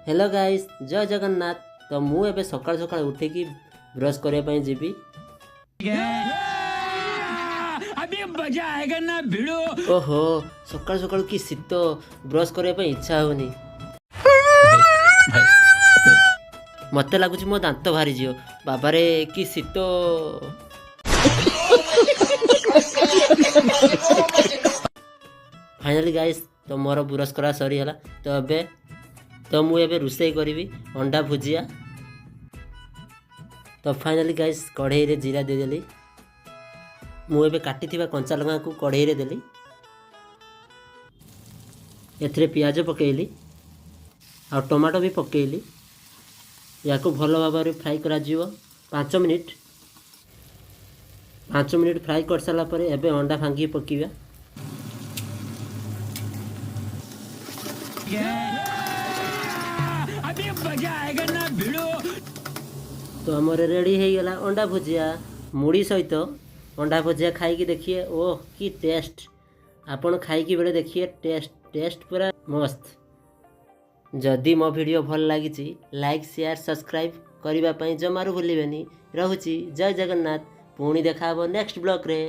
Hello guys, ଜୟ ଜଗନ୍ନାଥ। ତ ମୁଁ ଏବେ ସକାଳୁ ସକାଳୁ ଉଠିକି ବ୍ରସ୍ କରିବା ପାଇଁ ଯିବି। अभी मजा आएगा ना, भिड़ू। ଓହୋ, ସକାଳୁ ସକାଳୁ କି ଶୀତ! ବ୍ରସ୍ କରିବା ପାଇଁ ଇଚ୍ଛା ହେଉନି। ମୋତେ ଲାଗୁଛି ମୋ ଦାନ୍ତ ବାହାରିଯିବ। ବାବାରେ, କି ଶୀତ! ଫାଇନାଲି ଗାଇସ୍, ତ ମୋର ବ୍ରସ୍ କରା ସରିଗଲା। ତ ଏବେ ତ ମୁଁ ଏବେ ରୋଷେଇ କରିବି ଅଣ୍ଡା ଭୁଜିଆ। ତ ଫାଇନାଲି ଗାଇସ୍, କଢ଼େଇରେ ଜିରା ଦେଇଦେଲି। ମୁଁ ଏବେ କାଟିଥିବା କଞ୍ଚା ଲଙ୍କାକୁ କଢ଼େଇରେ ଦେଲି। ଏଥିରେ ପିଆଜ ପକାଇଲି ଆଉ ଟମାଟୋ ବି ପକାଇଲି। ୟାକୁ ଭଲ ଭାବରେ ଫ୍ରାଏ କରାଯିବ 5 ମିନିଟ୍। 5 ମିନିଟ୍ ଫ୍ରାଏ କରିସାରିଲା ପରେ ଏବେ ଅଣ୍ଡା ଭାଙ୍ଗିକି ପକାଇବା। अभी मजा आएगा ना, भिड़ू। ତ ଆମର ରେଡ଼ି ହେଇଗଲା ଅଣ୍ଡା ଭୁଜିଆ। ମୁଢ଼ି ସହିତ ଅଣ୍ଡା ଭୁଜିଆ ଖାଇକି ଦେଖିଏ, ଓହ କି ଟେଷ୍ଟ! ଆପଣ ଖାଇକି ବେଳେ ଦେଖିଏ ଟେଷ୍ଟ, ଟେଷ୍ଟ ପୁରା ମସ୍ତ। ଯଦି ମୋ ଭିଡ଼ିଓ ଭଲ ଲାଗିଛି, ଲାଇକ୍, ସେୟାର, ସବସ୍କ୍ରାଇବ୍ କରିବା ପାଇଁ ଜମାରୁ ଭୁଲିବେନି। ରହୁଛି, ଜୟ ଜଗନ୍ନାଥ। ପୁଣି ଦେଖା ହେବ ନେକ୍ସଟ ବ୍ଲଗ୍ରେ।